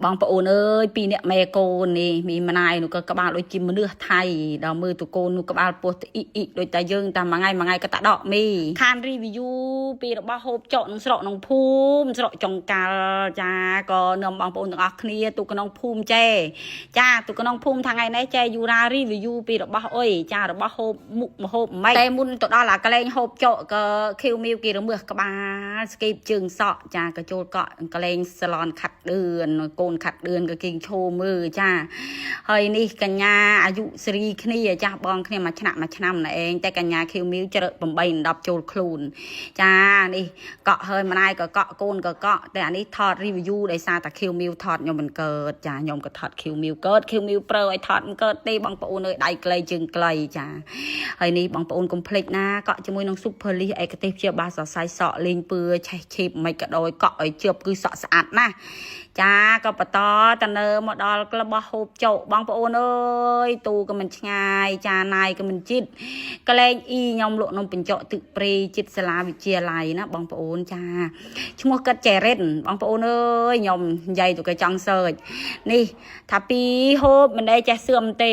បងប្អូនអើយពីរអ្នកម៉ែកូននេះមីម្នាយនោះក៏ក្បាលដូចជាមនុស្សថៃដល់មើលតកូននោះក្បាលពោះទៅអ៊ីអ៊ីដូចតែយើងតែមួយថ្ងៃមួយថ្ងៃក៏តាដកមីខាន review ពីរបស់ហូបចុកក្នុងស្រុកក្នុងភូមិស្រុកចុងកាល់ចាក៏នាំបងប្អូនទាំងអស់គ្នាទូក្នុងភូមិចែចាទូក្នុងភូមិថ្ងៃនេះចែយូរ៉ា review ពីរបស់អុយចារបស់ហូបមុខមហូបមិនតែមុនទៅដល់អាកលែងហូបចុកក៏ខៀវមីវគេរមើសក្បាលស្គីបជើងសក់ចាក៏ចូលកក់កលែងសាឡនខាត់ឌឿនកូនខាត់ឌឿនក៏គេឈោមើលចាហើយនេះកញ្ញាអាយុសេរីគ្នាចាស់បងគ្នាមួយឆ្នាំមួយឆ្នាំណែឯងតែកញ្ញាខៀវមីវជ្រើ8 10ចូលខ្លួនចានេះកក់ហើយម្ដាយក៏កក់កូនក៏កក់តែអានេះថត review ដោយសារតែខៀវមីវថតខ្ញុំមិនកើតចាខ្ញុំក៏ថតខៀវមីវកើតខៀវមីវប្រើឲ្យថតមិនកើតទេបងប្អូនអើយដៃខ្លីជើងខ្លីចាហើយនេះបងប្អូនកុំភ្លេចណាកក់ជាមួយនឹង Super List ឯកទេសព្យាបាលសរសៃសក់លេងពឿឆេះឆេបមិនក៏ដោយកក់ឲ្យជឿបគឺសក់ស្អាតណាស់ចាក៏បន្តតនៅមកដល់ក្លឹបហូបចុកបងប្អូនអើយទូក៏មិនឆ្ងាយចាណាយក៏មិនជីតកលែងអ៊ីខ្ញុំលក់នំបញ្ចុកទឹកព្រៃចិត្តសាលាវិទ្យាល័យណាបងប្អូនចាឈ្មោះកាត់ចែរិនបងប្អូនអើយខ្ញុំនិយាយទៅគេចង់សើចនេះថាពីហូបមិនដែលចេះសឿមទេ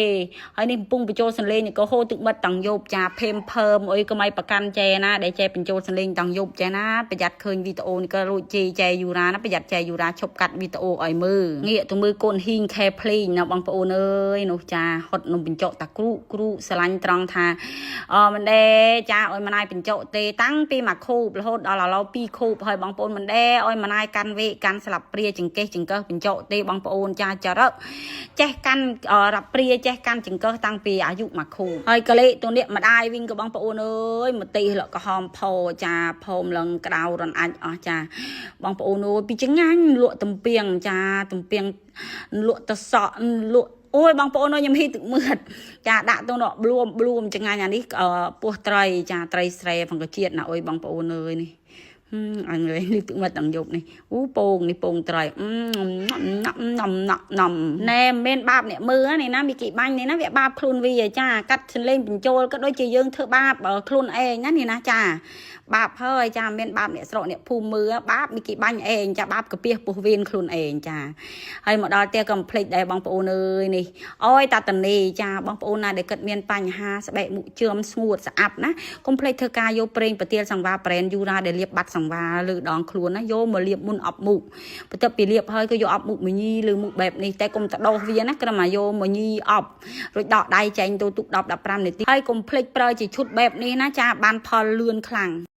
ហើយនេះកំពុងបញ្ចូលសលេងនេះក៏ហូរទឹកមិត្តតាំងយប់ចាភេមភើមអុយកុំឲ្យប្រកាន់ចែណាដែលចែបញ្ចូលសលេងតាំងយប់ចែណាប្រយ័ត្នឃើញវីដេអូនេះក៏លួចជេរចែយូរ៉ាណាប្រយ័ត្នចែយូរ៉ាឈប់កាត់វីដេអូឲ្យមើលងាកទៅមើលកូនហ៊ីងខែភ្លេងណាបងប្អូនអើយនោះចាហត់នំបញ្ចុកតាគ្រូគ្រូស្រឡាញ់ត្រង់ថាអមិនដែរចាឲ្យម្នាយបញ្ចុកទេតាំងពីមួយខូបរហូតដល់ឥឡូវពីរខូបហើយបងប្អូនមិនដែរឲ្យម្នាយកាន់វេកាន់ស្លាបព្រាចង្កេះចង្កឹះបញ្ចុកទេបងប្អូនចាចរឹកចេះកាន់រាប់ព្រាចេះកាន់ចង្កឹះតាំងពីអាយុមួយខូបហើយកលេទៅនេះម្ដាយវិញក៏បងប្អូនអើយម្ទេសលក់ក្រហមផោចាផោមឡើងក្តៅរនអាចអស់ចាបងប្អូនអើយពីចងាញ់លក់ទំពាំងចាទំពាំងលក់តសក់លក់អូយបងប្អូនអើយខ្ញុំហ៊ីទឹកមឿតចាដាក់ទៅនោះប្លួមប្លួមចងាញ់អានេះពោះត្រីចាត្រីស្រែផងកជាតិណាអុយបងប្អូនអើយនេះអញនេះទឹកមាត់ទាំងយប់នេះអូពងនេះពងត្រីណំណំណំណំណែមិនមែនបាបអ្នកមើលនេះណាមីគីបាញ់នេះណាវាបាបខ្លួនវាចាកាត់សលេងបញ្ចូលក៏ដូចជាយើងធ្វើបាបខ្លួនឯងណានេះណាចាបាបហើយចាមិនបាបអ្នកស្រុកអ្នកភូមិមើលបាបមីគីបាញ់ឯងចាបាបកាពះពោះវៀនខ្លួនឯងចាហើយមកដល់ផ្ទះក៏មិនភ្លេចដែរបងប្អូនអើយនេះអើយតាតនីចាបងប្អូនណាដែលគិតមានបញ្ហាស្បែកមុខជឿមស្ងួតស្អាប់ណាកុំភ្លេចធ្វើការយកប្រេងប្រទាលសង្វាប្រេនយូរ៉ាដែលលាបបាត់សង្វាលើដងខ្លួនណាយកមកលាបមុនអប់មុខបន្ទាប់ពីលាបហើយក៏យកអប់មុខមួយញីឬមុខបែបនេះតែកុំតដោះវាណាគ្រាន់តែយកមកញីអប់រួចដកដៃចេញទៅទុក10 15នាទីហើយកុំភ្លេចប្រើជាឈុតបែបនេះណាចាបានផលលឿនខ្លាំង។